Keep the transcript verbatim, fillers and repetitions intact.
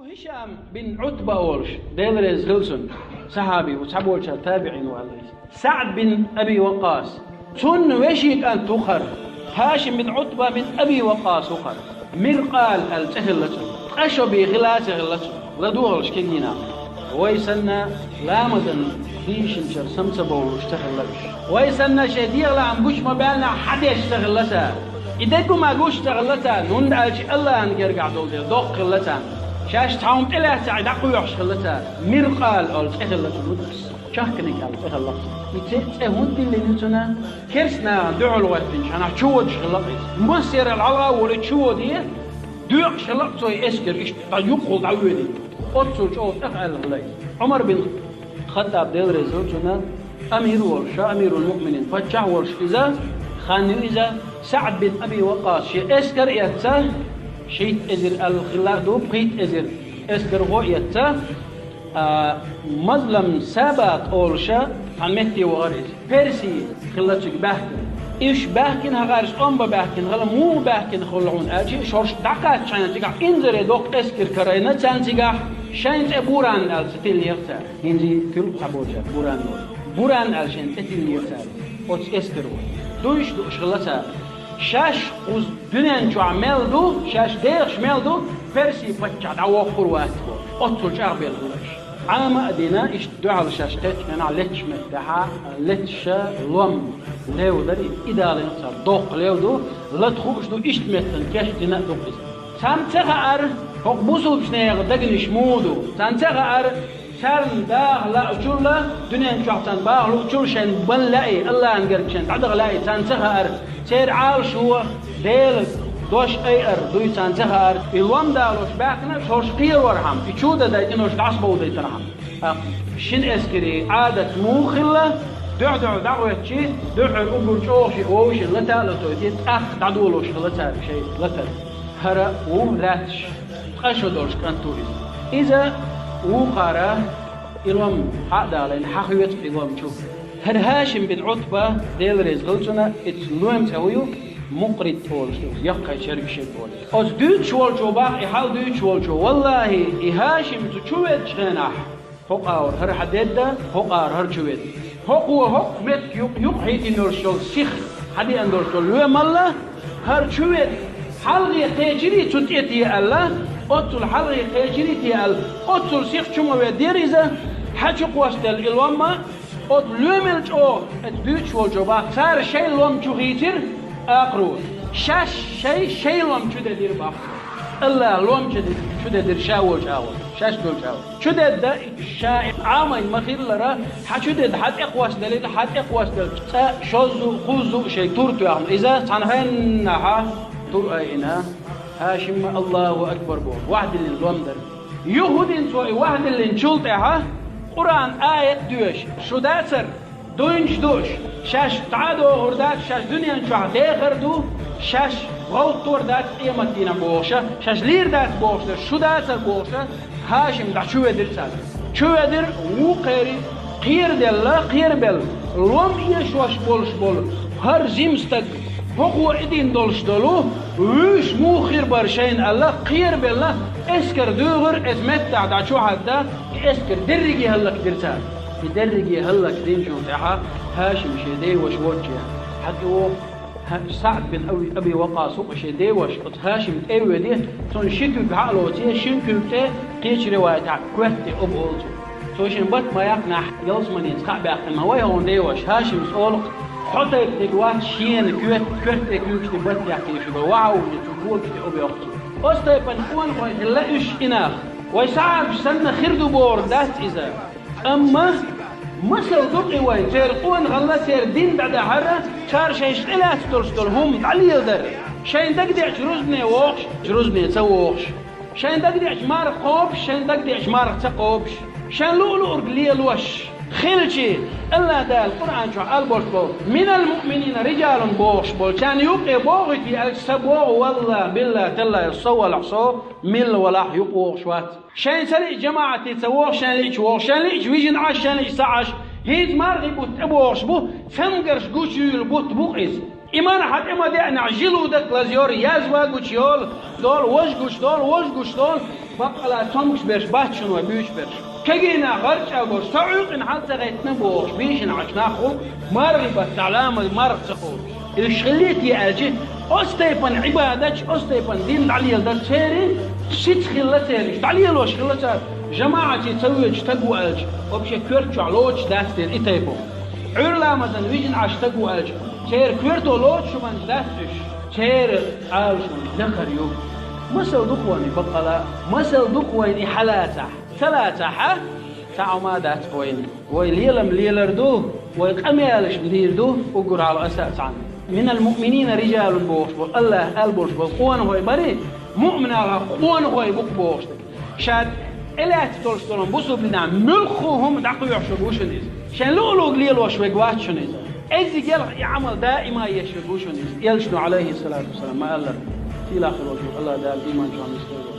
Хишам бин Ӏутба олуш, Дела реза хила цунна, сахьаби ву, цхьаболчара табиӀин ву аьлла иза. СаӀд бин Аби Вакъас, цунна вешин кӀант ву хӀара. Хашим бин Ӏутба бин Аби Вакъас ву хӀара. Миркъал аьлла цӀе хилла цунна. Ткъа шо бен хила а ца хилла цунна. ЛадугӀалаш кегийнахь. Вай санна ламазан дийшинчара сам ца бовлуш ца хилла уьш. Вай санна шайн дегӀан лаам гучу ма баьллинехь хьан деш ца хилла цара. И дерг ма гуш ца хилла царна, хӀунда аьлча Аллахьан гергахь долу дела доккха хилла царна. Шаьш цхьа хӀума тӀелаьцна дӀакхоьхьуш хилла цара. Миркъал олу цӀе хилла цунна. Чахканиг аьлла цӀе хилла. И цӀе, цӀе хӀунда диллина ю цунна? Керста нахана дуьхьал гӀоьттинчу хьанахь чуводуш хилла иза. Массеран хьалха а волий чуводе, доькъуш хилла цо и эскар иштта дӀа юккъехула дӀавоьдий. Оццул чӀогӀа тӀехъаьлла хилла иза. Ӏумар бин Хаттаб, Дела реза хила цунна, амир волуш, ша амирул муъминин, паччахь волуш иза, хан ю иза, СаӀд бин Аби Вакъас шен эскар а эцна, шийтта эзар аьлла хилла а ду, пхийтта эзар эскархо а эцна, а, Мазлам Сабат олуша цхьана метте вахара иза. Перси хилла цига баьхкина. Уьш баьхкина хӀокхаьрца тӀом бан баьхкина хилла, муха баьхкина хилла хьуна аьлча, шаьш дӀакхаьччахьана цигахь инзаре доккха эскар карийна царна цигахь, шайн цӀе Буран аьлла ца тиллинера цара. ХӀинца туьллу цхьаболчара Буран олу. Буран аьлла шайн цӀе тиллинера цара. Оцу эскаро. Дуйш дууш хилла цара. Шаьш кхуза дуьнен чохь мел ду, шаьш дехаш мел ду, Перси паччахь дӀавоккхур вац бохуш. Оццул чӀагӀбелла хилла уьш. Ӏама а дина, иштта дуьхьал шаьш кхеччу хенахь летташ меттехь, летташ лом, лев дара, и далийна цара доккха лев ду, лата хууш ду, иштта меттана кечдина а ду иза. Царна ца хаьара, хӀокху бусулбачу нехан дегнаш муха ду. Царна ца хаьара, царна даха лаучул а, дуьнен чохь царна баха луучул а шайн бан лаьий, Аллахьан гергахь шайн дӀадаха лаьий, царна ца хаьара. Церан Ӏалашо Делан дош айар дуй царна ца хаьара. И лом далош баьхкина, шаьш кхерорхьама, и чу а дадайтина, шаьш дӀасабовдайтархьама. ТӀаккха шина эскарийн Ӏадат муха хилла, дуьхь-дуьхьал дӀагӀоьттича, дуьххьара уггар чӀогӀа шиъ вовшийн лата а латойтий, тӀаккха дӀадолош хилла цара шайн латар. ХӀара ву лаьтташ, ткъа шо долуш кӀант ву иза. Иза вукхара и лом хьа а далийна, хьан хоьцу и лом чу. ХӀара Хашим бин Ӏутба, Дела реза хила цунна, иза лоьма цӀе хӀун ю, Мукърит олуш ду, яккхий чергаш ю олуш. Оцу дуьйцуш волчо бах, и хьал дуьйцуш волчо: «Валлахьи, и Хашим цу чу веддачу хенахь, хӀокху агӀор хӀара хьан дедда, хӀокху агӀор хӀара чу ведда. ХӀокхо хӀокху метта юкъ-, юкъахьийзина йолуш йолу сих, хьан деана долуш долу лоьмалла, хӀара чу ведда, хьалхе кхечирий цу тӀе те аьлла, оццул хьалхе кхечирий те аьлла, оццул сих чу ма веддера иза, хьан чу кхоссаделла и ломма, оцу лоьмал чӀогӀа», — эцу дуьйцуш волчо бах, цара шайн лом чу хийцира, акхаро, шаьш шайн, шайн лом чу дедира бах. Аллахьа лом чу де-, чу дедира ша волчу агӀор, шаьш долчу агӀор. Чу дедда ша Ӏамайн ма-хиллара, хьан чу дедда, хьан тӀе кхоссаделира, хьан тӀе кхоссаделча цкъа шозза а, кхузза а шайн тур тоьхна. Иза цхьана хеннахьа тур айина, Хашимма Аллаху акбар боху, вахдиллина лом дара. Юха хӀун дина цо и вахдиллинчул тӀаьхьа Къуръан аят доьшу, шу дацара, дуйнаш дууш, шаьш дӀа а дохур дац, шаьш дуьнен чохь дехар ду, шаьш гӀовттор дац къематдийнахь бохуша, шаьш лийр дац бохуша, шу дацара бохуша, Хашим дӀа чу ведира царна. Чу ведира, вукхерий кхераделла, кхерабелла, лом эшош болуш болу хӀара жима стаг, хӀокхо и дина долуш долу, вуьйш муха хир бара шайна аьлла, кхерабелла, эскар дуьйгӀира, эцу меттахь дӀа чу хьаьдда, и эскар дерриге хӀаллакдира цара. И дерриге хӀаллакдинчул тӀаьхьа Хашим шен деваша волчу хьан тӀе воху, СаӀд бин Аби, Аби Вакъас ву шен деваша, оцу Хашим тӀе а веде, цунна ши куьг хьа а лоций, шина куьг тӀе кхечу риваятехь коьрта тӀе оба олу цо. Цо шен бат ма яккхинехь, ялсаманица кхаъ баьккхина ма вай хьуна деваша, Хашимс олу: «Хьо тайпаниг вац шена коьрта, коьрта тӀе куьйгаш тӀе бат яккхийша, ваха а вуьйла цу когаш тӀе оба йоккху цо». Оцу тайпана къонахой хилла уьш и нах. Вай сахьабаш санна хир ду бохург дац иза. Амма масал ду кхин вай, церан къонахалла, церан дин дӀадахьара, цара шайша тӀелаьцна долуш долу хӀума дӀалеладара. Шайн дагадеача рузбане вохуш, рузбане ца вохуш. Шайн дагадеача марха кхобуш, шайн дагадеача марха ца кхобуш. Шайн луъу-луург лелош. Хилчи, Аллах Дала Къуръан чохь алборш болу: «Минал муъминина риджалун», — бохуш болу. Царна юккъе бохуьйтий аьлча, ца боху, валла, билла, талла, со валахь, со милла валахь юкъа вохуш вац. Шайн ца лиъча жамаӀате ца воху, шайн лиъча воху, шайн лиъча вижина Ӏаш, шайн лиъча ца Ӏаш. ХӀинца мархий бутт тӀебохуш бу, цамгарш гучуйийла бутт бу-кх иза. Иман хьан тӀе ма деънехь, жилу дакъа лазайора, язва гучуйолу, долу, вож гуч долу, вож гуч долу. Баккъала цомгаш берш бац шуна вай буьйцуш берш. Кегий нах гӀарчӀа а гуш, со Ӏуьйкъе хьал ца гӀеттина бохуш, бийшина Ӏаш нах хуьлу, мархи баттахь ламаз марха ца хуьлу. Уьш хилийта аьлча, оцу тайпана Ӏибадаташ, оцу тайпана дин дӀалеладар церан сица хилла церан, уьш дӀалелош хилла цара, жамаӀате ца воьдуш стаг ву аьлча, вообще коьрта чохь лоцуш дац дера и тайпа. Ӏуьйра ламазан вижина Ӏаш стаг ву аьлча, церан коьрто лоцуш хӀуманаш дац уьш, церан Ӏалашонаш дахар ю. Масал ду-кх вайна баккъала, масал ду-кх вайна и хьалацахь. Ца лацахьа, цхьа хӀума дац вайна. Вай лелам лелар ду, вай къамелаш дийр ду, уггар хьалха аса а цхьаьна. «Минал муъминина рижалун», бохуш болу, АллахӀа аьлла болуш болу къонахой барий, муъминалла къонахой бу-кх бохуш дерг. Ша тӀелаьцна долуш долу бусулба динехь муьлхха хӀума дӀакхоьхьуш верг ву шуна иза. Шайн луъу-луъург лелош верг вац шуна иза. Эззиг елха и Ӏамал даима еш верг ву шуна иза. Элчано, Ӏалайхиссалату вассалам, ма-аллара, сийлахь хир волчу АллахӀ Дала иман чохь нисдойла.